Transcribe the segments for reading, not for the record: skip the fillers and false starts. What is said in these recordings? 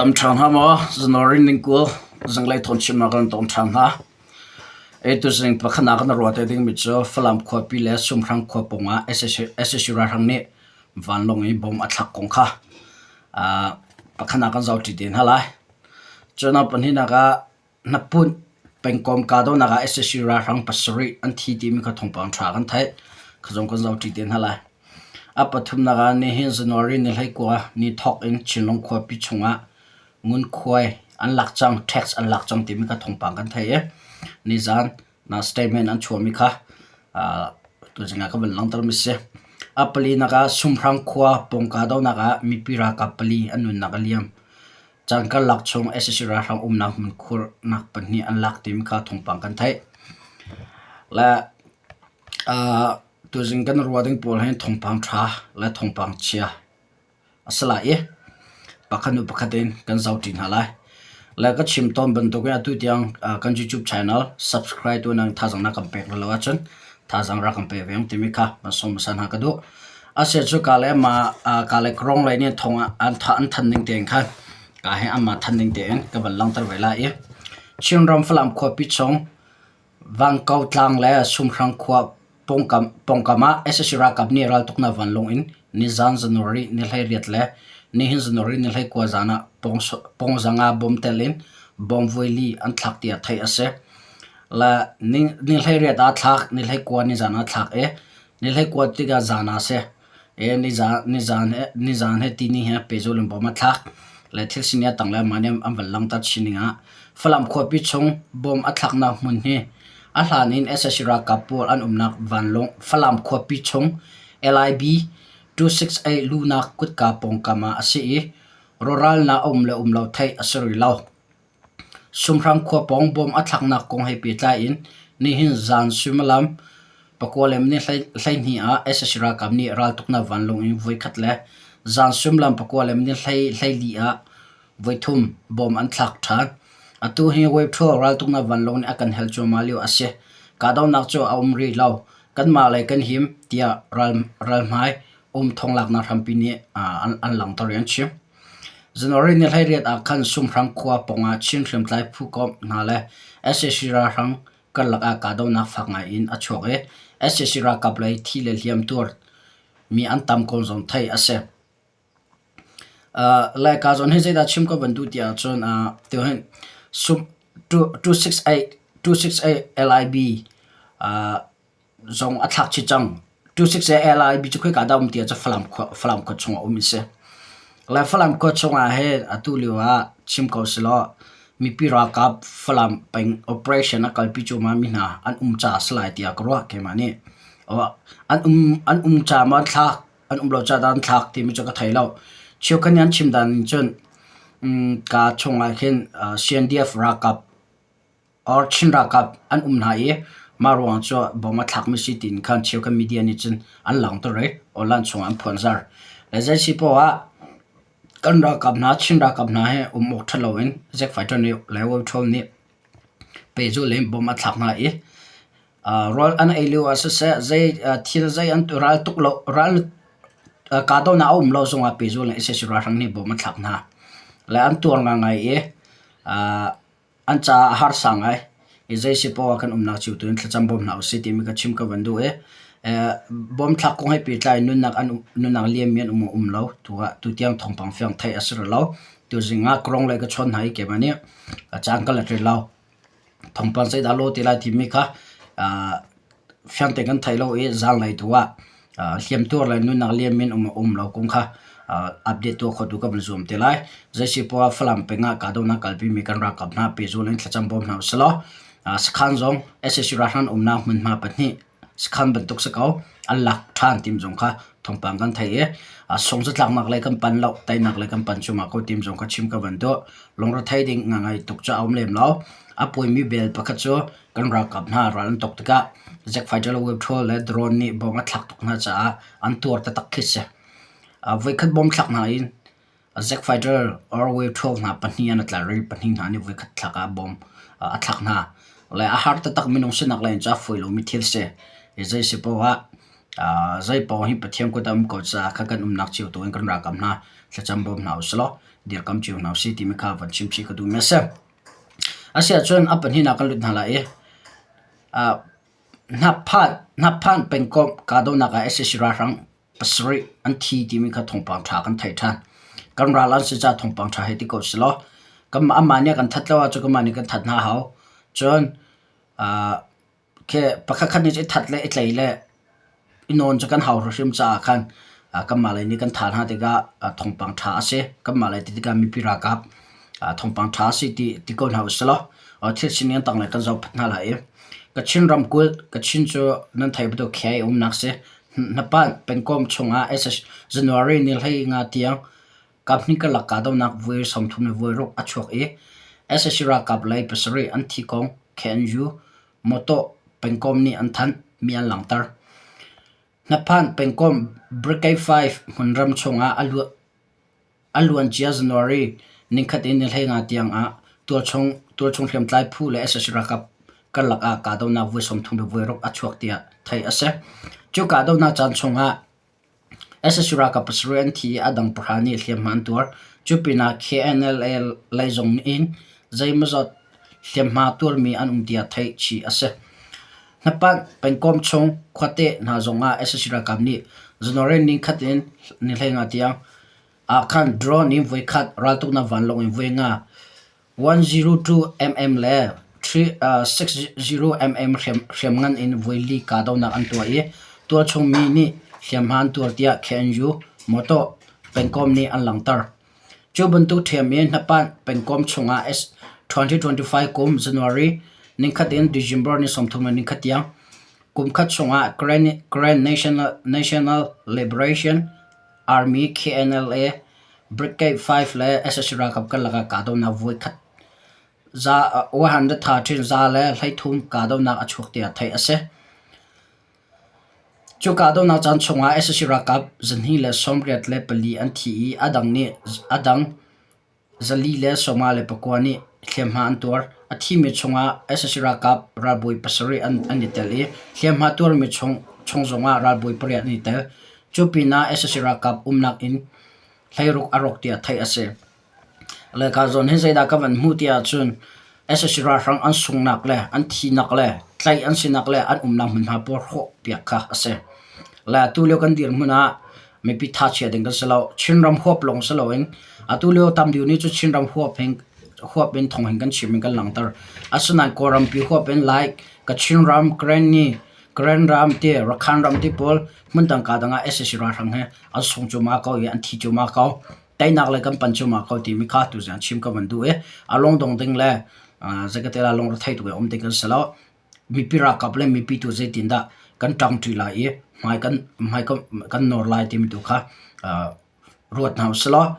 Dam ṭha hnga maw? January ningkul zinglei thawnchimnak kan tong ṭhan hna. Tuzing pakhatnak kan ruah te dingmi cu Falam khuapi le Sumhrang khua pawngah sac ralhrang nih vanlawng in bomb a thlak kong kha pakhatnak kan zohṭi te hna lai. Cun a pahnihnak ah Hnapunh pengkomh kahdohnak ah sac ralhrang pasarih an thi timi kha thawngpang ṭha kan theih. Kha zong kan zohṭi te hna lai. A pathumnak ah nihin January ni 19 ni thawk in Chinlung khuapi chungah ngunkhuai an lak cang, tax an lak cang timi kha thawngpang kan theih i nizan na statement an chuahmi kha tuzing ah ka van langhtermi si. A palinak ah Sumhrang khua pawng kahdohnak ah mipi ralkap pali an nunnak a liam. Caan karlak chung sac ralhrang umnak hmunkhurnak pahnih an lak timi kha thawngpang kan theih. Le tuzing kan ruah ding pawl hi thawngpang ṭha le thawngpang chia a si lai i pakhat hnu pakhat in kan zohṭi hna lai. Le ka chim tawn bantukin atu tiang kan YouTube channel subscribe tu nan thazaang na kan pek lo ahcun thazaang rak kan pe ve timi kha van sawm hmasa hna ka duh. Asiah cu ka le mah ka le Krong lei nih thawng an an thanh ning tein khan ka he anmah thanh ning tein ka van langhter ve lai i Chinram Falam khuapi chung Vangko tlang le Sumhrang khua pawngkam ah sac ralkap nih raltuknak vanlawng in nizan January ni 18 le nihin January ni 19 zan ah pawngzang ah bom tel in bom voili an thlak tiah theih a si. Le ni 18 ah thlak, ni 19 nizan ah thlak i ni 19 tikah zan ah a si. Nizan he tini he pehzul in bom a thlak. Le thil sining a tang le mah nih an van langhter chin ning ah Falam khuapi chung bom a thlaknak hmun hi a hlan in sac ralkap pawl an umnak vanlawng Falam khuapi chung LIB 268 luhnak kutka pawngkam ah a si i rawhralnak a um le um lo theih a si rih lo. Sumhrang khua pawng bom a thlaknak kong he pehtlai in nihin zan suimilam 12:12 ah sac ralkap nih raltuknak vanlawng in voikhat le zan suimilam 12:14 ah voithum bom an thlak ṭhan. Atu hi Wave raltuknak vanlawng nih a kan hel cuahmah lio a si. Kahdohnak cu a um rih lo. Kanmah lei kan him tiah ralhmai um thonglaknak hrampi nih an langhter i an chim. January ni 18 ah khan Sumhrang khua pawngah Chin hriamtlai phu komh hna le sac ralhrang karlak ah kahdohnak fak ngai in a chuak i sac ralkap lei thi le hliam tuar mi an tam ko zong theih a si. Laika zawn hi zeidah chim ka van duh ti ahcun tuhin sum 268 268 LIB zong a thlak chih cang. 268 LIB cu khoika dah um ti ahcun Falam khua Falam khua chungah um a si. Le Falam khua chungah hin atu lio ah chim ko selaw mipi ralkap Falam peng operation a kalpi cuahmah mi hna an um caah a si lai tiah ka ruah keimah nih. An um an um ca maw an thlak an um lo caah dah an thlak timi cu ka thei lo. Cheukhat nih an chim dan in cun ka chungah khin CNDF ralkap or Chin ralkap an um hna i mah ruang cu bom a thlakmi si tiin khan cheukhat media nih cun an langhter i online chungah an phuanzar. Le zei si poah ah kan ralkap hna Chin ralkap hna hi um awk ṭha loin Zack Fighter nih le Wo Ṭhawl nih pehzulh in bom a thlak hna i rawl an ei lio ah siseh zei thil zei an ral tuk lo ral kahdohnak a um lo zongah pehzulh in sac ralhrang nih bom a thlak hna. Le an tuar ngaingai i An caah a harsa ngai. I zei si poah kan umnak cio tu in thlacam bawm hna usih timi ka chim ka van duh i bawm thlak kong he pehtlai in nunnak an nunnak liammi an um um lo. Tu ah tutiang thawngpang fiang theih a si rih lo. Tuzing ah Krong lei ka chawn hna i keimah nih a caan ka let rih lo. Thawngpang zeidah law ti lai timi kha fiang tein kan thei lo i zaanglei tu ah hliamtuar le nunnak liam in um um lo kong kha update tuah khawh tu kan van zuam te lai. Zeisi poah Falam peng ah kahdohnak kalpimi kan ralkap hna pehzul in thlacam bawm hna usih law sakhan zong sac ralhrang umnak hmunhma pahnih sakhan bantuk si ko an lak ṭhan tim zong kha thawngpang kan thei i sungzatlaknak lei kan pan lo teinak lei kan pan cuahmah ko tim zong kha chim ka van duh. Lungrethei ding ngai tuk cu a um lem lo. A puaimi bel pakhat cu kan ralkap hna ral an tuk tikah jet fighter le wave le drone nih bom a thlak tuk hna caah an tuar taktak khi si. Voikhat bom thlak hna in jet fighter or wave 12 hna pahnih an tla rih pahnih hna nih voikhat thlak ah bom a thlak hna. Le a har taktak minung sinak lei in cu a fawi lomi thil si. Zei si paoh ah zei paoh hi Pathian kut ah um ko caah kha kan umnak cio tu in kan ralkap hna thlacam bawm hna usih law. dirkam cio hna usih timi kha van chim chih ka duhmi a si. Asiahcun a pahnihnak kan lut hna lai i Hnaphan pengkomh kahdohnak ah sac ralhrang pasarih an thi timi kha thawngpang ṭha kan theih ṭhan. Kan ral an si caah thawngpang ṭha hei ti ko selaw amah nih a kan that lo ahcun kanmah nih kan that hna a hau. Cun pakhatkhat nih cun i that le i tlei le I nawn cu kan hau hrimhrim caah khan kanmah lei nih kan thah hna tikah thawngpang ṭha a si. Kanmah lei ti tikah mipi ralkap thawngpang ṭha a si ti ko hna usih law thil sining an tanglei kan zohphat hna lai i Kachin ramkulh, Kachin cu nan theih bantuk KIA umnak si. Hnapanh pengkomh chungah January ni 15 tiang kaphnih karlak kahdohnak voi 36 a chuak i sac ralkap lei pasarih an thi kong KNU Mawtaw pengkomh nih an thanh mi an langhter. Hnaphan pengkomh Brigade 5 hmunram chungah a luancia January nikhat in ni 15 tiang ah tualchung hriamtlai phu le sac ralkap karlak ah kahdohnak voi 36 a chuak tiah theih a si. Cu kahdohnak caan chungah Sac ralkap pasarih an thi i a dang pahra nih hliamhma an tuar. Cu pinah KNLA lei zong in zeimawzat hliamhma tuarmi an um tiah theih chih a si. Hnapanh pengkomh chung khuate hna zongah sac ralkap nih January nikhat in ni 15 tiang ah khan drone in voikhat, raltuknak vanlawng in voi nga 102 mm le 60 mm hriamngan in voili kahdohnak an tuah i tualchung mi nih hliamhma an tuar tiah KNU Mawtaw pengkomh nih an langhter. Cu bantuk ṭhiam in Hnapanh pengkomh chungah 2025 kum January nikhat in December ni 31 tiang kumkhat chungah Karen National Liberation Army KNLA Brigade 5 le sac ralkap karlak ah kahdohnak voikhat 113 za le 13 kahdohnak a chuak tiah theih a si. Cu kahdohnak caan chungah sac ralkap 284 an thi i a dang nih a dang 459 nih hliamhma an tuar. A thimi chungah sac ralkap ralbawi pasarih an i tel i hliamhma tuarmi chung zongah ralbawi pariat an i tel. Cu pinah sac ralkap umnak inn hleiruk a rawk tiah theih a si. Le ka zawn hi zeidah ka van hmuh ti ahcun sac ralhrang an sunghnak le an thihnak le tlaih an sinak le an umnak hmunhma pawl hrawh piak kha a si. Le atu lio kan dirhmun ah mipi thachia ding kan si lo. Chinram huap lawng si loin atu lio tam deuh nih cu Chinram huap hin huap in thong hin kan chim in kan langhter. Asinain Kawlrampi huap in like Kachin ram, Karenni, Karen ram ti Rakhine ram ti pawl hmundang ka dang ah sac ralhrang he an sung cuahmah ko i an thi cuahmah ko. Teinak le kan pan cuahmah ko timi kha tuzaan chim ka van duh i a lungdong ding le zeikatela lungrethei tuk i um ding kan si lo. Mipi ralkap le mipi tu zeitindah kan ṭangṭi lai i hmai kan hmai kan nawr lai timi tu kha ruat hna usih law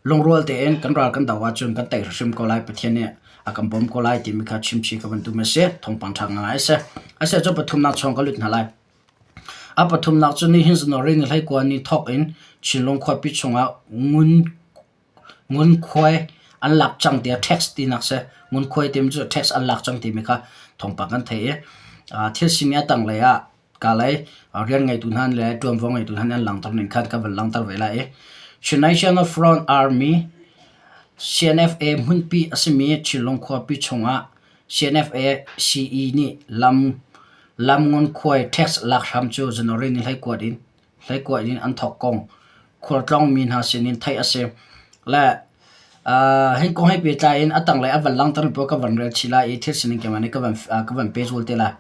lungrual tein kan ral kan doh ahcun kan tei hrimhrim ko lai. Pathian nih a kan bawm ko lai timi kha chimchih ka van duhmi a si. Thawngpang ṭha ngai a si. A si ahcun pathumnak chung ka lut hna lai. A pathumnak cu nihin January ni 19 ni thawk in Chinlung khuapi chungah ngun Ngunkhuai an lak cang tiah tax tinak si. Ngunkhuai timi cu tax an lak cang timi kha thawngpang kan theih i thil sining a tanglei ah kalay rian ngeitu hna le ṭuanvo ngeitu hna nih an langhter ning khan kan van langhter ve lai i Chin National Front Army CNFA hmunpi a simi Chinlung khuapi chungah CNFA CE nih lam lam ngunkhuai tax lak hram cu January ni 19 in hleikuai in an thawk kong khualtlawngmi hna sinin theih a si. Le hi kong he pehtlai in a tanglei a van langhter pawl ka van rel chih lai i thil sining keimah nih ka van ka van pehzul te lai.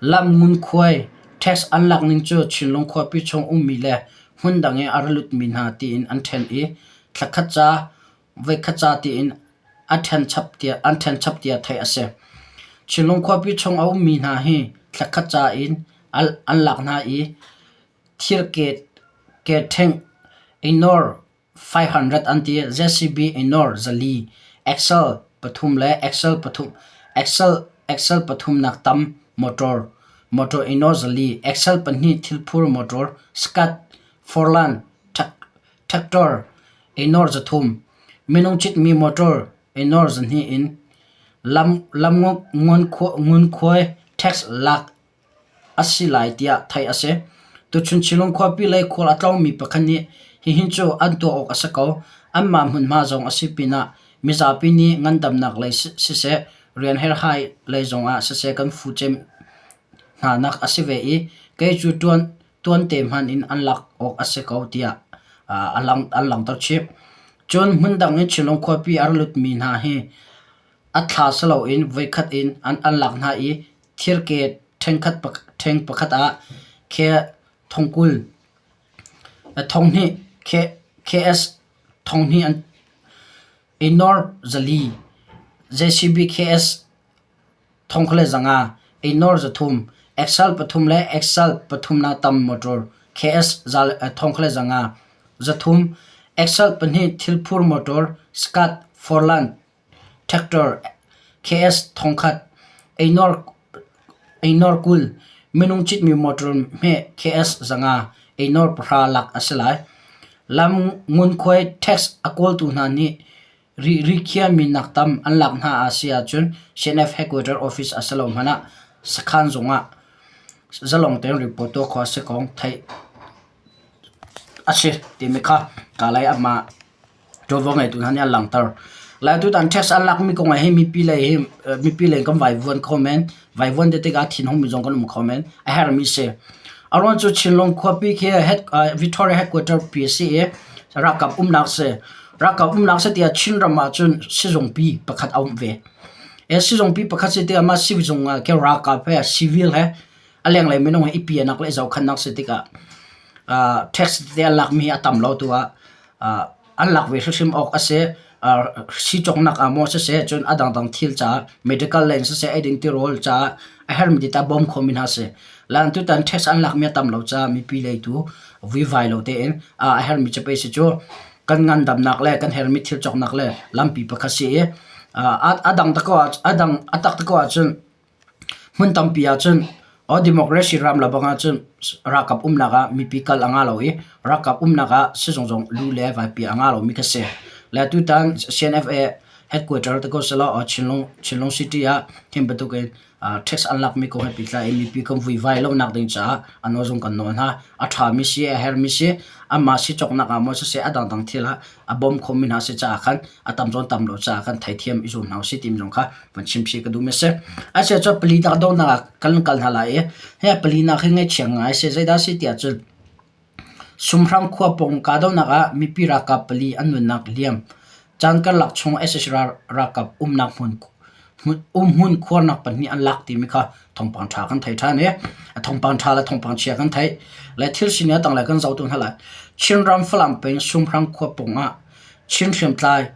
Lam ngunkhuai tax an lak ning cu Chinlung khuapi chung ummi le hmundang i a ra lutmi hna tiin an ṭhen i thlakhat ca voikhat ca tiin a ṭhenchap tiah an ṭhenchap tiah theih a si. Chinlung khuapi chung a ummi hna hi thlakhat ca in an lak hna i thir ke ṭhengh inor 500 an ti. JCB inor zali, Excel pathum le Excel pathum Excel Excel pathumnak tam motor motor inor zali, Excel pahnih thilphur motor, Scat, Forlan, Tractor inor zathum, minung citmi motor inor zahnih in lam ngunkhuai tax lak a si lai tiah theih a si. Tuchun Chinlung khuapi lei khual a tlawngmi pakhat nih Hihin cu an tuah awk a si ko. Anmah hmunhma zong a si pinah mizapi nih ngandamnak lei siseh, rian herhhai lei zongah siseh kan fucem hnanak a si ve i kei cu ṭuan tuante hmanh in an lak awk a si ko tiah an langhter chih. Cun hmundang in Chinlung khuapi a ra lutmi hna hi a thla si loin voikhat in an lak hna i thirke ṭheng pakhat ah khe 20,000, 2,000 KS 2,000 an i nawr 400, JCB KS 1500, i nawr 300, Excel pathum le Excel pathumnak tam motor KS 1500, 300, Excel pahnih thilphur motor Skat Forland Tractor KS 1000, ei-nawr 20, minung citmi motor hmeh KS 500, ei-nawr pahra lak a si lai. Lam ngunkhuai tax a kawltu hna nih rikhiahmi nak tam an lak hna a si ahcun CNF headquarter office a si lo hmanh ah sakhan zung ah zalong tein report tuah khawh a si kong theih a si timi kha kalay amah ṭuanvo ngeitu hna nih an langhter. Lai tutan tax an lakmi kong ah hin mipi lei hi mipi lei kan vaivuan kho men. Vaivuan te tikah thinhungmi zong kan um kho men. A herhmi si. A ruang cu Chinlung khuapi khi head, Victoria headquarter pi a si i ralkap umnak si. Ralkap umnak si tiah Chinram ah cun sizungpi pakhat a um ve. E sizungpi pakhat si tikah mah sizung ah khi ralkap he civil he a lenglei minung he i pianak le i zohkhannak si tikah tax tete an lakmi hi a tam lo tu ah an lak ve hrimhrim awk a si. Sii cawknak ah maw siseh cun a dangdang thil caah medical lei in siseh eiding tirawl caah a herhmi te tah bawm khomi hna si. Lan tutan tax an lakmi a tam lo caah mipi lei tu vuivai lo tein a herhmi cu pei si cu kan ngandamnak le kan herhmi thil cawknak le lampi pakhat si i a dang te ko ah a dang a tak te ko ahcun Hmun tampi ahcun aw democracy ram le bang ahcun ralkap umnak ah mipi kal a ngah lo i ralkap umnak ah sizung zong lu le vaipi a ngah lomi kha si. Le tutan CNFA headquarter te ko selaw Chinlung, Chinlung City ah hin bantukin tax an lakmi kong he pehtlai in mipi kan vuivai lonak ding caah a nawl zong kan nawl hna. A ṭhami si, a herhmi si, anmah si cawknak ah maw siseh a dangdang thil ah a bawm khomi hna si caah khan a tam zawn tam lo caah khan theithiam i zuam hna usih timi zong kha van chimchih ka duhmi a si. Asiah cun palinak donghnak ah kan kal hna lai i hi palinak hi ngaihchia ngai a si. Zeidah a si tiah cun Sumhrang khua pawng kahdohnak ah mipi ralkap pali an nunnak liam. Caan karlak chung sac ralkap umnak hmun umhmun khuarnak pahnih an lak timi kha thawngpang ṭha kan thei ṭhan i a thawngpang ṭha le thawngpang chia kan theih. Le thil sining a tanglei kan zoh tu hna lai. Chinram Falam peng Sumhrang khua pawng ah Chin hriamtlai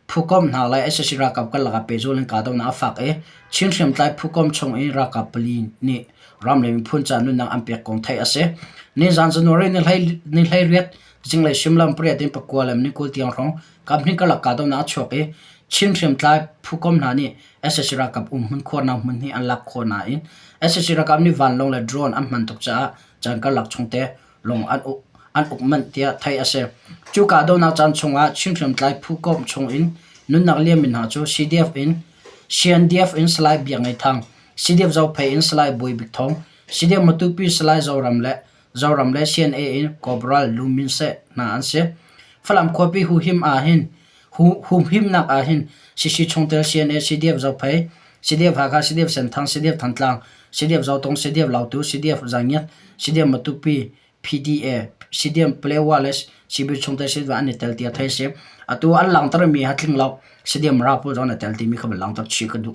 Phukomh hna le sac ralkap karlak ah pehzul in kahdohnak a fak i Chin hriamtlai phukomh chung i ralkap pali nih ram le miphun ca nunnak an pek kong theih a si. Nizan January ni 18 zinglei suimilam pariat in pakua le minute 20 tiang hrawng kaphnih karlak kahdohnak a chuak i Chin hriamtlai phukomh hna nih sac ralkap umhmun khuarnak hmun hi an lak khawh nain sac ralkap nih vanlawng le drone an hman tuk caah caan karlak chungte lung an uk, an uk manh tiah theih a si. Cu kahdohnak caan chungah Chin hriamtlai phu komh chungin nunnak liammi hna cu CDF in CNDF in Salai Biak Ngei Thang, CDF Zophei in Salai Bawi Bik Thawng, CDF Matupi Salai Zoram le Zoram le CNA in Corporal Lu Min Seh hna an si. Falam khuapi huhim ahhin humhimnak ahhin CC chungtel CNA, CDF Zophei, CDF Hakha, CDF Senthang, CDF Thantlang, CDF Zotong, CDF Lautu, CDF Zangiat, CDF Matupi, PDA, CDF Palewa le CB chungtel CDF an i tel tiah theih a si. Atu an langhtermi ha tling lo CDF Mara pawl zong an i tel timi kha van langhter chih ka duh.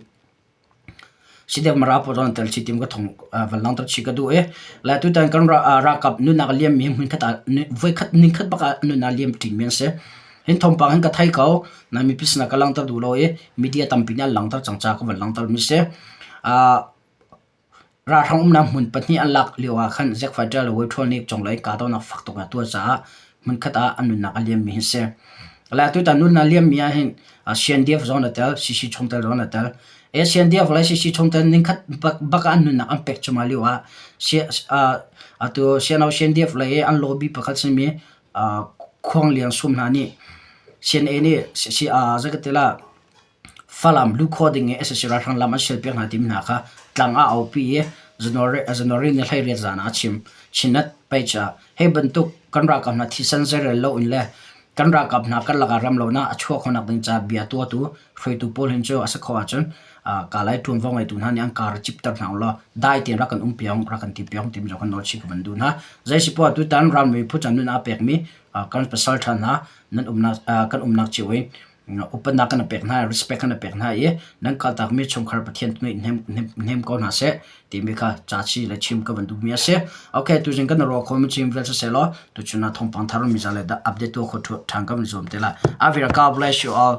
CDF Mara pawl zong an tel chih timi ka thong van langhter chih ka duh i le tutan kan ralkap nunnak a liammi hmunkhat ah voikhat ningkhat bak ah nunnak liam ṭimi an si. Hin thawngpang hin ka thei ko. Na mipi sinah ka langhter duh lo i media tampi nih an langhter cang caah ka van langhter mi si. Ralhrang umnak hmun pahnih an lak lio ah khan Zack Fighter le Wei nih conglei kahdohnak fak tuk in a tuah caah hmunkhat ah an nunnak a liammi hi si. Le tutan nunnak liammi ah hin CNDF zong an tel, CC chungtel zong an tel. CNDF le CC chungtel ningkhat bak ah an nunnak an pek cuahmah lio ah atu CNO CNDF lei i an lobby pakhat simi Khuang Lian Sum hna nih CNA nih zei ka ti lah Falam luh khawh ding i sac ralhrang lam an sialpiak hna timi hna kha tlang ah a aupi i January ni 18 zan ah a chim. Chinnet page ah hi bantuk kan. Kan ralkap hna thisen zeirel lo in le kan ralkap hna kan lakah rem lonak a chuah khawhnak ding caah bia tuahtu hruaitu pawl hin cu a si kho ahcun kalay ṭuanvo ngeitu hna nih an kar cipter hna ulaw dai tein rak kan um piak rak kan ti piak timi zong kha nawl chih ka van duh hna. Zei si poah tutan ramri phu chan nun aa pekmi kan pasal ṭha hna nan umnak kan umnak cio in upatnak kan pek hna respect kan pek hna i nan kaltakmi chungkhar Pathian tu nih hnem ko hna seh timi kha ca chi le chim ka van duhmi a si. Okay, tuzing kan ruah kho mi chim vel siseh law tuchun ah thawngpang thar mi za le update tu kho ṭhan ka van zuam te lai. Avira God bless you all.